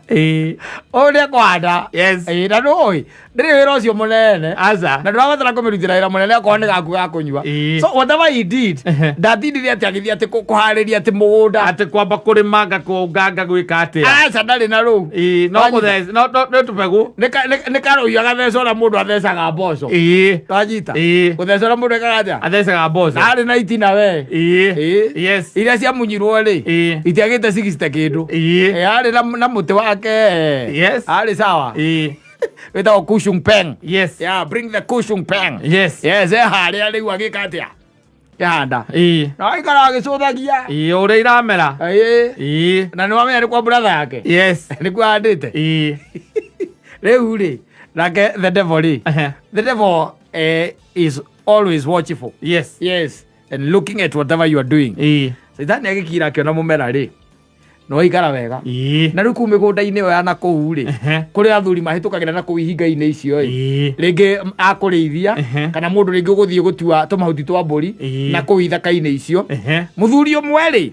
Ĩĩ. Ũyũ nĩ ekũhanda. Yes. Ĩĩ, na nĩũĩ ndĩrĩ wĩra ũcio mũnene. Aca. Na ndũrabatara kũmĩrutĩra wĩra mũnene okorwo nĩ gaku ga kũnyua. Ĩĩ. So whatever he did, Ehe. ndatindire atĩ agĩthiĩ atĩ kũharĩria atĩ mũgũnda. Atĩ kwamba kũrĩmanga kũnganga gwĩka atĩa. Aca, ndarĩ na rũu. Ĩĩ, no Wanyita? kũthece no no nĩ tũbegũ. Nĩ karũhiũ agatheca ũrĩa mũndũ athecaga mboco. Ĩĩ. Wanyita? Ĩĩ. Gũtheca ũrĩa mũndũ ekaga atĩa? Athecaga mboco. Arĩ na itina we. Ĩĩ. Ĩĩ. Yes. Iria ciamunyirwo rĩ, Ĩĩ. itiagĩte 60 kĩndũ. Ĩĩ. Ĩ, arĩ na mũtĩ wake. Yes. Arĩ sawa. Ĩĩ. Wĩtagwo kushung peng. Yes. Yeah, bring the kushung peng. Yes. Yes, e harĩa rĩu agĩka atĩa? Kĩhanda. Ĩĩ. Na aikara agĩcũthagia. Ĩĩ, ũrĩa iramera. Ĩĩ. Ĩĩ. Na nĩ wamenya nĩ kwa brother yake. Yes. Nĩkuo ahandĩte. Ĩĩ. Rĩu rĩ, nake the devil rĩ, Ehe. the devil is always watchful. Yes. Yes, and looking at whatever you are doing. Ĩĩ. Caitani agĩkira akĩona mũmera rĩ, nĩ waikara wega. Ĩĩ. Na rĩu kũu mĩgũnda-inĩ ĩyo ya na kũu rĩ, Ehe. kũrĩ athuri mahĩtũkagĩra na kũu ihinga-inĩ icio ĩ, Ĩĩ. rĩngĩ akũrĩithia, Ehe. kana mũndũ rĩngĩ ũgũthiĩ gũtua tũmahuti twa mbũri Ĩĩ. na kũu ithaka-inĩ icio. Ehe. Mũthuri ũmwe rĩ,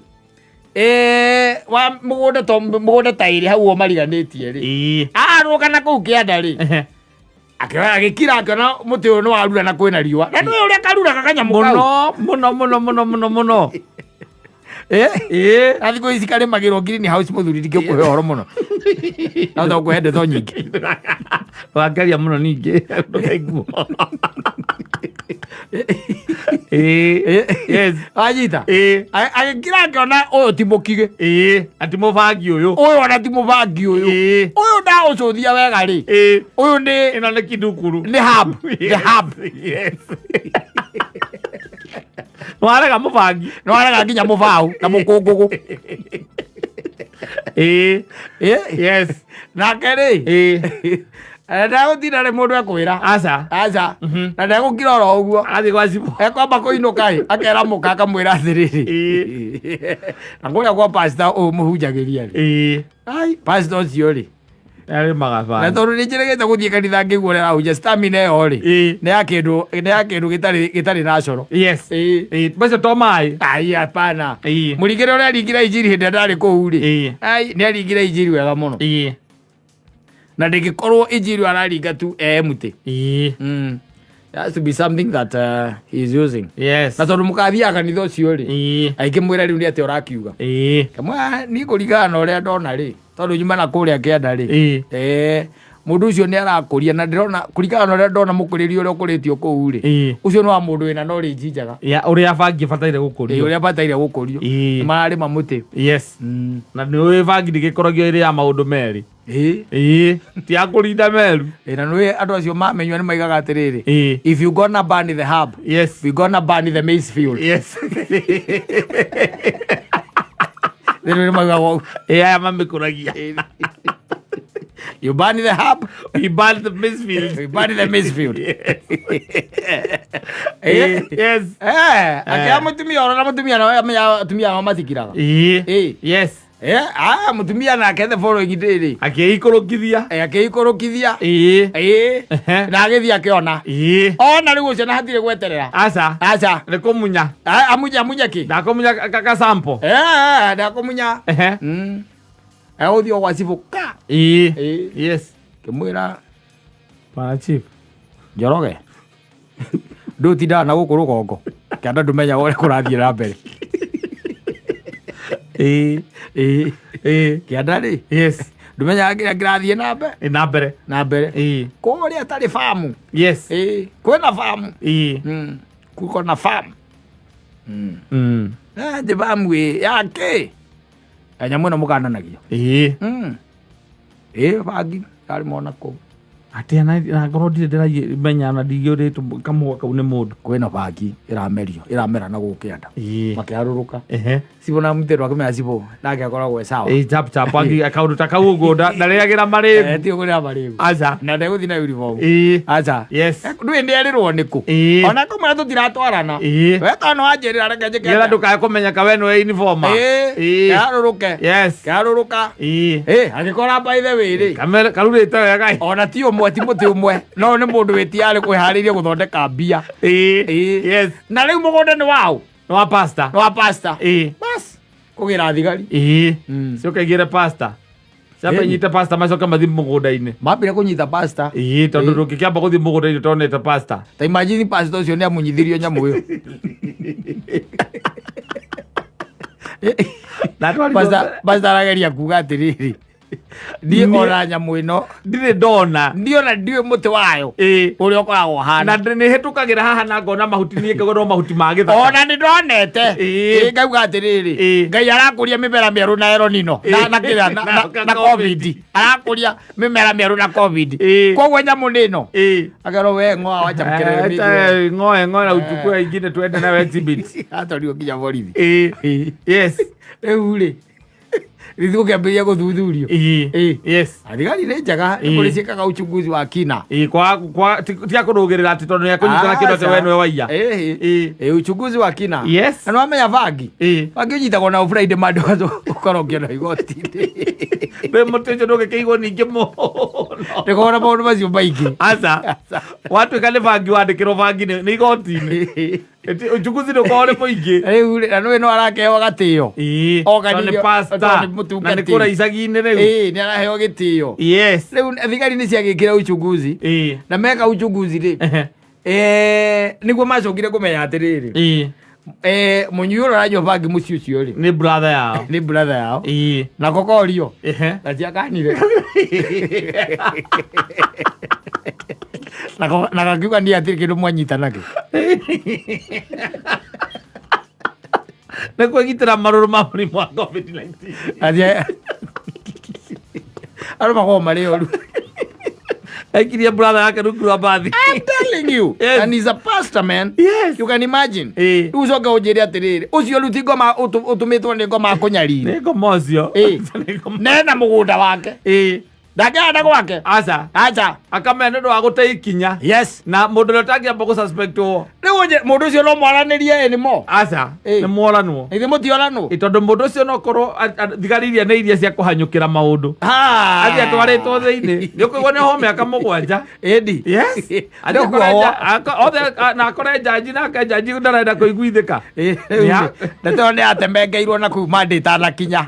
wa mũgũnda to mũgũnda ta ĩrĩ hau ũguo mariganĩtie rĩ, Ĩĩ. arũga na kũu kĩanda rĩ, Ehe. akĩoya agĩkira akĩona mũtĩ ũyũ nĩ warura na kwĩna riũa, na nĩũĩ ũrĩa karuraga kanyamũ kau. Mũno mũno mũno mũno mũno mũno. Ĩĩ. Ĩĩ. Na thikũ ici karĩmagĩrwo green house, mũthuri, ndingĩkũhe ũhoro mũno no to kũhe ndeto nyingĩ. Wangaria mũno ningĩ ndũkaiguo. Ĩĩ. Yes. Wanyita? Ĩĩ. Agĩkira akĩona ũyũ ti mũkigĩ. Ĩĩ. Ati mũbangi ũyũ. Ũyũ ona ti mũbangi ũyũ. Ĩĩ. Ũyũ ndawa. Waũcũthia wega rĩ, ũyũ nĩ Ĩno nĩ kidukuru. Nĩ hub, the hub. Yes. Nĩwarega mũbangi. Nĩ warega nginya mũbaũ na mũkũngũgũ. Yes. Nake rĩ, ndagũtinda rĩ mũndũ ekwĩra. Aca. Aca. Na ndegũkira oro ũguo. Agathiĩ gwa cibũ. Ekwamba kũinũka ĩ, akera mũka akamwĩra atĩrĩrĩ, na kũrĩa kwa pastor ũyũ mũhunjagĩria rĩ, ai, pastor ũcio rĩ, Arĩmaga na bangi. tondũ nĩ njĩrĩgĩte gũthiĩ kanitha ngĩguo ũrĩa arahunjia, stamina ĩyo rĩ, nĩ ya kĩndũ gĩtarĩ na coro. Yes. Macio to maĩ. Ai, hapana. Mũringĩre ũrĩa aringire injiri hĩndĩ ĩrĩa ndarĩ kũu rĩ, ai, nĩ aringire injiri wega mũno. Na ndĩngĩkorwo injiri araringa tu empty. There has to be something that he is using. Na tondũ mũkathiaga kanitha ũcio rĩ, aingĩ mwĩra rĩu nĩ atĩa ũrakiuga. Kamwe niĩ kũringana na ũrĩa ndona rĩ, tondũ nyuma na kũrĩa kĩanda rĩ, mũndũ ũcio nĩ arakũria na ndĩrona kũringana na ũrĩa ndona mũkũrĩrie ũrĩa ũkũrĩtio kũu rĩ, ũcio nĩ wa mũndũ wĩna knowledge njega. Ya ũrĩa bangi ĩbataire gũkũrio. Ũrĩa bataire gũkũrio. Nĩ mararĩma mũtĩ. Yes. Na nĩ ũĩ bangi ndĩgĩkoragio ĩrĩ ya maũndũ merĩ. Ti ya kũrinda meru. Na nĩ andũ acio mamenywo nĩ maigaga atĩrĩrĩ, if you gonna burn the hub, we gonna burn the maize field. Rĩu nĩ maugaga ũguo. Aya mamĩkũragia. You burn the hub, We burn the maize field. we burn the maize field. Yes. Akĩra mũtumia oro na mũtumia nawe amenya atumia ao matikiraga. Yes. Ah, mũtumia nake the following day rĩ, Akĩikũrũkithia. Akĩikũrũkithia. Na agĩthiĩ akĩona. Ona rĩu ũcio na hatirĩ gweterera. Aca. Aca. Nĩ kũmunya. Ah, amunya amunya kĩ? Ndakũmunya kasampo. Ndakũmunya. Egũthiĩ o gwa cibũ ka. Yes. Kĩmwĩra Bwana chief. Njoroge, ndũtindaga na gũkũ rũgongo kĩanda, ndũmenyaga ũrĩa kũrathiĩ na mbere. Kĩanda rĩ, ndũmenyaga kĩrĩa kĩrathiĩ na mbere. Na mbere. Na mbere kũrĩa tarĩ famu. Kwĩna famu. Kuko na famu. Ndĩ famu ĩ yakĩ nyamũ ĩno mũkananagia. Bangi yarĩ mona kũu. Atĩa na ngorwo ndirĩ ndĩramenya na ndingĩũrĩtwo kamũa kau nĩ mũndũ. Kwĩna bangi ĩramerio, ĩramera na gũkũ kĩanda. Makĩharũrũka. Cibũ na mũtĩro akĩmenya cibũ nake akoragwo e sawa. Chap chap kaũndũ ta kau ũguo ndarĩagĩra marĩgu. Ti ũkũrĩa marĩgu. Aca. Na ndegũthiĩ na uniform. Aca. Ndũĩ ndĩerirwo nĩkũ. Ona kũmwĩra tũtiratwarana. We tondũ wanjĩrĩra reke njĩke Nĩgetha atĩa. ndũkae kũmenyeka we nĩwe uniform. Kĩharũrũke. Kĩharũrũka. Agĩkora by the way rĩ, Karurĩte wega. Ona ti ũmwe, ti mũtĩ ũmwe, no nĩ mũndũ wĩtiarĩ kwĩharĩirie gũthondeka mbia. Na rĩu mũgũnda nĩ waũ? Nĩ wa pastor. Nĩ wa pastor. Bas kũgĩra thigari. Coka igĩre pastor. Ciamba inyite pastor macoke mathiĩ mũgũnda-inĩ. Mambire kũnyita pastor. Tondũ ndũngĩkĩamba gũthiĩ mũgũnda-inĩ ũtonete pastor. Ta imagine pastor ũcio nĩ amunyithirio nyamũ ĩyo. Na atwarirwo- Pastor arageria kuga atĩrĩrĩ, niĩ ona nyamũ ĩno ndirĩ ndona. Ndiĩ ona ndiũĩ mũtĩ wayo ũrĩa ũkoragwo Na ũhana. nĩ hĩtũkagĩra haha na ngona mahuti, niĩ ngauga no mahuti ma gĩthaka. Ona nĩ ndonete. Ngauga atĩrĩrĩ, Ngai arakũria mĩmera mĩerũ na eronino na kĩrĩa, na COVID, arakũria mĩmera mĩerũ na COVID. Koguo nyamũ nĩ ĩno. Akerwo we ng'oa wacha mkerere mingi. Ng'oe ng'oe na uchukue ingine tuende nayo exhibit. Atwarirwo nginya borithi. Yes. Rĩu rĩ, rĩthiĩ gũkĩambĩrĩria gũthuthurio. Thigari nĩ njega, nĩ kũrĩ ciĩkaga uchunguzi wa kina. Kwa ti akũrũgĩrĩra atĩ tondũ nĩ akũnyitana kĩndũ atĩ we nĩwe waiya. Uchunguzi wa kina. Na nĩ wamenya bangi, bangi ũnyitagwo na Friday, Monday ũkorwo ũkĩona igoti-inĩ. Rĩ mũtĩ ũcio ndũngĩkĩigwo ningĩ mũno. Ndĩkona na maũndũ macio maingĩ. Aca, watuĩka nĩ bangi wandĩkĩrwo bangi nĩ igoti-inĩ. Uchunguzi ndũkorwo nĩ mũingĩ. Rĩu rĩ, na nĩũĩ no arakeheo gatĩo. O Tondũ nĩ kanitha- pastor. tondũ nĩ Na nĩ mũtungatĩri. kũrĩa icagi-inĩ rĩu. Nĩ araheo gĩtĩo. Rĩu thigari nĩ ciagĩkĩra uchunguzi. Na meka uchunguzi rĩ, nĩguo macokire kũmenya atĩrĩrĩ, mũnyui ũrĩa ũranyua bangi mũciĩ ũcio rĩ, Nĩ brother yao. Nĩ brother yao. Nako korio gatiakanire na gakiuga niĩ hatirĩ kĩndũ mwanyita nakĩo. Nĩ kwĩgitĩra marũrũ ma mũrimũ wa COVID-19. Andũ makoragwo marĩ oru. Aikirie brother yake rungu rwa mbathi. I'm telling you. Yes. And he's a pastor, man. Yes. You can imagine. Ĩĩ. Rĩu ũcoke ũnjĩre atĩrĩrĩ, ũcio rĩu ti ngoma ũtũmĩtwo nĩ ngoma akũnyarire. Nĩ ngoma ũcio. Ĩĩ. Nĩ ngoma. Nena mũgũnda wake. Ĩĩ. Ndangĩhanda gwake. Aca. Aca. Akamenya nĩ ũndũ wa gũte ikinya. Yes. Na mũndũ ũrĩa ũtangĩamba gũsuspectwo. Rĩu mũndũ ũcio no mwaranĩrie anymore. Aca. Ĩĩ. Nĩ mworanwo. Ithe mũtioranwo. Ĩ, tondũ mũndũ ũcio no korwo thigari iria nĩ iria cia kũhanyũkĩra maũndũ. Ha. Athiĩ atwarĩtwo thĩinĩ. Nĩ ũkũigua nĩ ohwo mĩaka 7. Ĩndi. Yes. Athiĩ Nĩ akore kuohwo. othe na akore njanji nake njanji ndarenda kũiguithĩka. Ĩĩ, Ya. ndeto ĩyo nĩ yatemengeirwo na kũu mande itanakinya.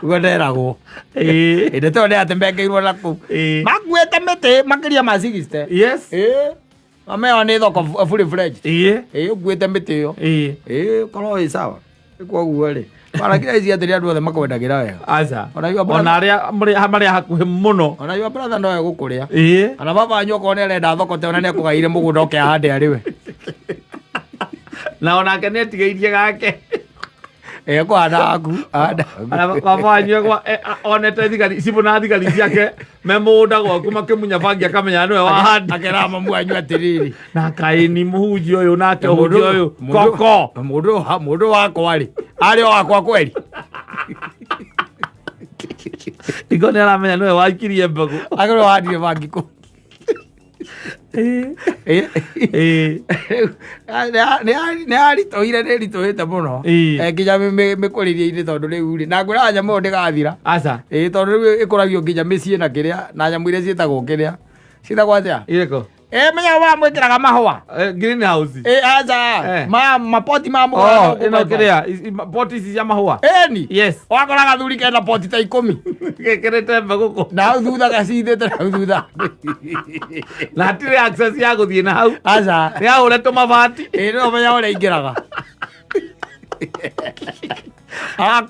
Guo nderagwo. Ĩĩ. Ndeto ĩyo nĩ yatemengeirwo na kũu. Ĩĩ. Makuĩte mĩtĩ makĩria ma 60. Yes. Ĩĩ. Mameo nĩ thoko fully fledged. Ĩĩ. Ĩĩ ũkuĩte mĩtĩ ĩyo. Ĩĩ. Ĩĩ korwo ĩ sawa. Koguo rĩ. Barakira ici atĩrĩ andũ othe makwendagĩra wega. Aca. Ona your brother- Ona arĩa marĩ hakuhĩ mũno. Ona your brother no egũkũrĩa. Ĩĩ. Ona baba wanyu okorwo nĩ arenda thoko te ona nĩ akũgaire mũgũnda oke ahande arĩ we. Na onake nĩ etigĩirie gake. Ekũhanda haku. Ahanda haku. Ona baba wanyu onete thigari cibũ na thigari ciake me mũgũnda gwaku makĩmunya bangi akamenya nĩwe wahandi. Akera mamu wanyu atĩrĩrĩ. Na kaĩ ni mũhunjia ũyũ nake ũhunjia ũyũ koko. Mũndũ wakwa rĩ. Arĩ o wakwa kweri. Ingo nĩ aramenya nĩwe waikirie mbegũ. Agĩrwo wahandire bangi kũ. Ĩĩ. Ĩĩ. Nĩ yaritũhire nĩ ĩritũhĩte mũno. Ĩĩ. Nginya mĩkũrĩrie-inĩ tondũ rĩu rĩ na ngwĩraga nyamũ ĩyo ndĩgathira. Aca. Ĩĩ tondũ rĩu ĩkũragio nginya mĩciĩ na kĩrĩa na nyamũ iria ciĩtagwo kĩrĩa. Ciĩtagwo atĩa? Irĩkũ? Ĩĩ menya wa mwĩkĩraga mahũa. Greenhouse. Ĩĩ aca. Eh. Ma mapoti ma Oh, mũgũnda. ĩno kĩrĩa poti ici cia mahũa. Ĩni. Yes. Wakora gathuri kena poti ta 10. Gekĩrĩte mbegũ kũ. Na hau thutha gacithĩte na hau thutha. Na hatirĩ access ya gũthiĩ na hau. Aca. Nĩ ahũre tũmabati. Ĩĩ no menya ũrĩa aingĩraga.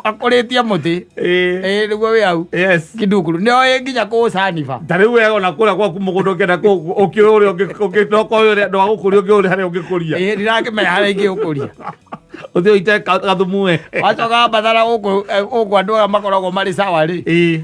Akũrĩtie mũtĩ. Ĩĩ. Ĩĩ nĩguo wĩ hau. Yes. Kidukuru. Nĩ oĩ nginya kũũcaniba. Ta rĩu we ona kũrĩa gwaku mũgũnda ũkĩenda ũkĩũĩ ũrĩa ũngĩtoka ũrĩa ndwa gũkũria ũngĩũĩ harĩa ũngĩkũria. Ĩĩ ndirakĩmenya harĩa ingĩũkũria. Ũthiĩ ũite gathumu we. Wacoka mbathara gũkũ gũkũ andũ aya makoragwo marĩ sawa rĩ. Ĩĩ.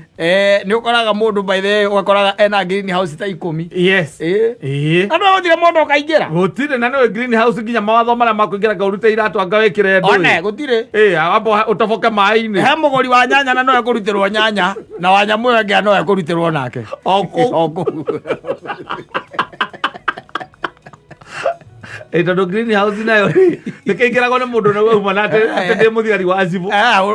Nĩ ũkoraga mũndũ by the way ũgakoraga ena greenhouse ta 10. Yes. Ĩĩ. Ĩĩ. Andũ gũtirĩ mũndũ ũkaingĩra. Gũtirĩ na nĩwe greenhouse nginya mawatho marĩa makũingĩra nga ũrute iratũ anga wĩkĩre ndũĩ. One gũtirĩ. Ĩĩ, amba ũtoboke maĩ-inĩ. He mũgũri wa nyanya na no ekũrutĩrwo nyanya na wa nyamũ ĩyo ĩngĩ no ekũrutĩrwo nake. O kũu. O kũu. Ĩĩ, tondũ greenhouse nayo nĩkĩingĩragwo nĩ mũndũ na wauma na atĩ ndĩ mũthigari wa cibũ.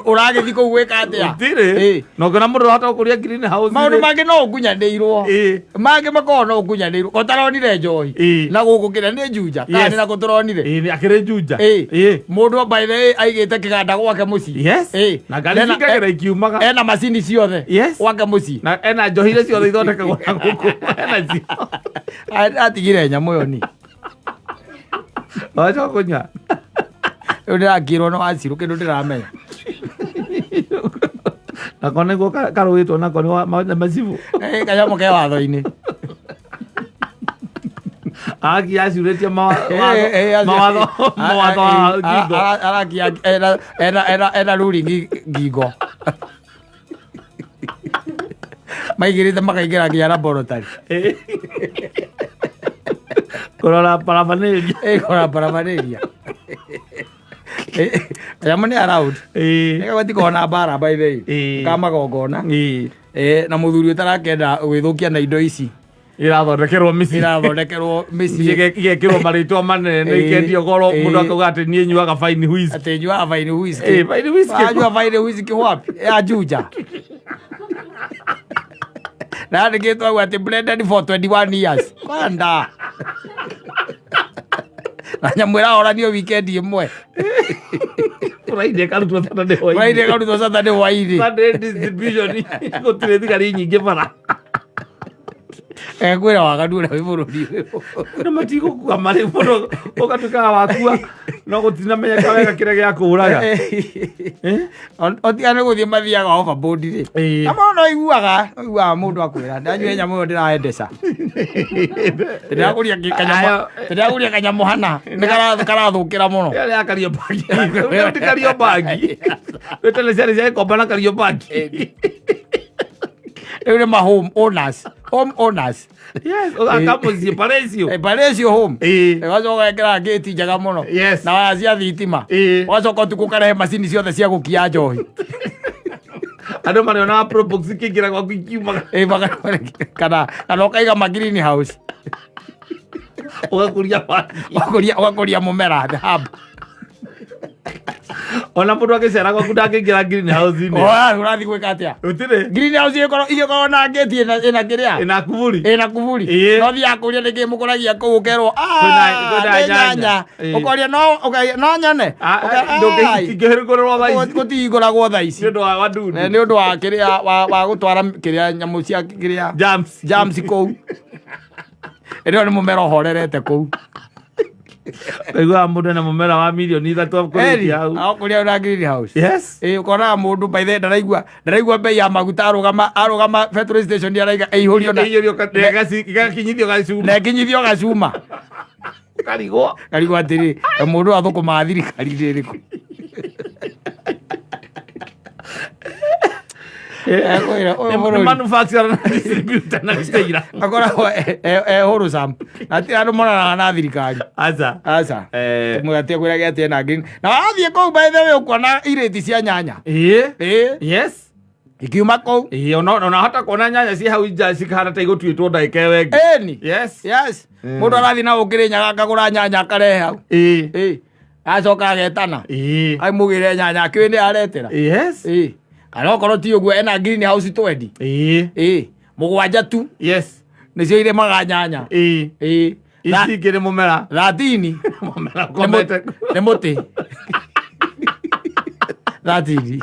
Ũragĩthiĩ kũu gwĩka atĩa? Gũtirĩ. Ĩĩ. Na ũngĩona mũndũ ũrahota gũkũria greenhouse Maũndũ rĩ, mangĩ no ũkunyanĩirwo. Ĩĩ. Mangĩ makoragwo no ũkunyanĩirwo. Ko taronire njohi. Ĩĩ. Na gũkũ kĩrĩa nĩ Juja. Kana Yes. nĩ nakũ tũronire. Ĩĩ, nĩ akĩrĩ Juja. Ĩĩ. Ĩĩ. Mũndũ by the way aigĩte kĩganda gwake mũciĩ. Yes. Ĩĩ. Na ngari cingagĩra ikiumaga. Ena macini ciothe. Yes. Gwake mũciĩ. Na ena njohi iria ciothe ithondekagwo na gũkũ. Ena cio. Atigire nyamũ ĩyo ni. Wacoka kũnyua. Rĩu ndĩrakĩrwo no wacirũ kĩndũ ndĩramenya. Nako nĩguo karũĩtwo nako nĩ macibũ. Kanyamũ ke watho-inĩ. Aki acurĩtie mawatho wa ngingo. Arakia ena ruling ngingo. Maigĩrĩte makaingĩra nginya laboratory. Kũrora paraphernalia. Kũrora paraphernalia. Kanyamũ nĩ allowed. Ĩĩ. Nĩgagwati kona mbara by the way. Ĩĩ. Ka magongona. Ĩĩ. Na mũthuri ũtarakĩenda gwĩthũkia na indo ici. Irathondekerwo mĩciĩ. Irathondekerwo mĩciĩ. Igekĩrwo marĩtwa manene Ĩĩ. ikendio goro Ĩĩ. mũndũ akauga atĩ niĩ nyuaga fine whisky. Atĩ nyuaga fine whisky. Ĩĩ, fine whisky. Wanyua fine whisky wapi? Ya Juja. Na yandĩkĩtwo hau atĩ blended for 21 years. Kwanda. Na nyamũ ĩrahoranio weekend ĩmwe. Friday karutwo Saturday hwainĩ. Friday karutwo Saturday hwainĩ. Sunday distribution gũtirĩ thigari nyingĩ bara. Kwĩra waganu ũrĩa wĩ bũrũri ũyũ. Andũ matigũkua marĩ mũno ũgatuĩkaga wakua no gũtinamenyeka wega kĩrĩa gĩa kũũraga. Otiga nĩ gũthiĩ mathiaga overboard rĩ. Ĩĩ. Na mũndũ no iguaga mũndũ akwĩra ndanyua nyamũ ĩyo ndĩraendesha. Ndĩragũria kanyamũ hana nĩ karathũkĩra mũno. Ĩyo nĩ ya Kariobangi. Ĩyo ti Kariobangi. Wĩtene ciarĩ cia gĩkomba na Kariobangi. Rĩu nĩ ma home owners, home owners. Yes, ũgaka mũciĩ Palacio. Palatial home. Ĩĩ. Ũgacoka ũgekĩra ngĩti njega mũno. Yes. Na waya cia thitima. Ĩĩ. Ũgacoka ũtukũ ũkarehe macini ciothe cia gũkia njohi. Andũ marĩonaga Probox ikĩingĩra gwaku ikiumaga. Ĩĩ, kana ũkaiga ma green house. Ũgakũria bangi. Ũgakũria mũmera, the hub. Ona mũndũ agĩcera gwaku ndangĩingĩra greenhouse-inĩ. Oya, ũrathiĩ gwĩka atĩa? Gũtirĩ. Greenhouse ĩgĩkorwo na ngĩti ĩna kĩrĩa? Ĩna kuburi. Ĩna kuburi. Ĩĩ. No thiaga kũria nĩkĩ mũkũragia kũu ũkerwo, Kwĩna "Ah, nĩ nyanya." nyanya. Ĩĩ. Ũkoria no nyone. Ndũngĩhingũrĩrwo thaa ici. Gũtihingũragwo thaa ici. Nĩ ũndũ wa wadudu. Nĩ ũndũ wa kĩrĩa wa gũtwara kĩrĩa nyamũ cia kĩrĩa Germs. germs kũu. Ĩno nĩ mũmera ũhorerete kũu. Ũiguaga mũndũ ena mũmera wa mirioni 3 akũrĩtie hau. Akũrĩa na greenhouse. Yes. Ĩĩ, ũkonaga mũndũ by the way ndaraigua bei ya maguta arũgama petrol station araiga ĩihũrio na Ĩihũrio gakinyithio gacuma. Na ĩkinyithio gacuma. Karigwo. Karigwo atĩrĩ, mũndũ athũkũmaga thirikari-inĩ ĩrĩkũ? Ekwĩra, ũyũ Nĩ bũrũri. manufacturer na distributor na retailer. Akoragwo e wholesome. Na ti andũ monanaga na thirikari. Aca. Aca. Eh. Tũmũgatie kwĩra gĩatĩ ena green. Na wathiĩ kũu by the way ũkuona irĩti cia nyanya. Ĩĩ. Ĩĩ. Yes. Ikiuma kũu. Ĩĩ, ona hota kuona nyanya ciĩ hau nja cikahana ta igũtuĩtwo ndagĩka ĩyo ĩngĩ. Ĩni. Yes. Yes. Mũndũ arathiĩ na ũkĩrĩ nyaga akagũra nyanya akarehe hau. Ĩĩ. Ĩĩ. Acoka agetana. Ĩĩ. Aimũgĩre nyanya akĩũĩ nĩ aretera. Yes. Ĩĩ. Kana okorwo ti ũguo ena green house twendi. Ĩĩ. Ĩĩ. 7 tu. Yes. Nĩcio irĩmaga nyanya. Ĩĩ. Ĩĩ. Ici ingĩ nĩ mũmera. 13. Mũmera ũkomete. Nĩ mũtĩ. 13.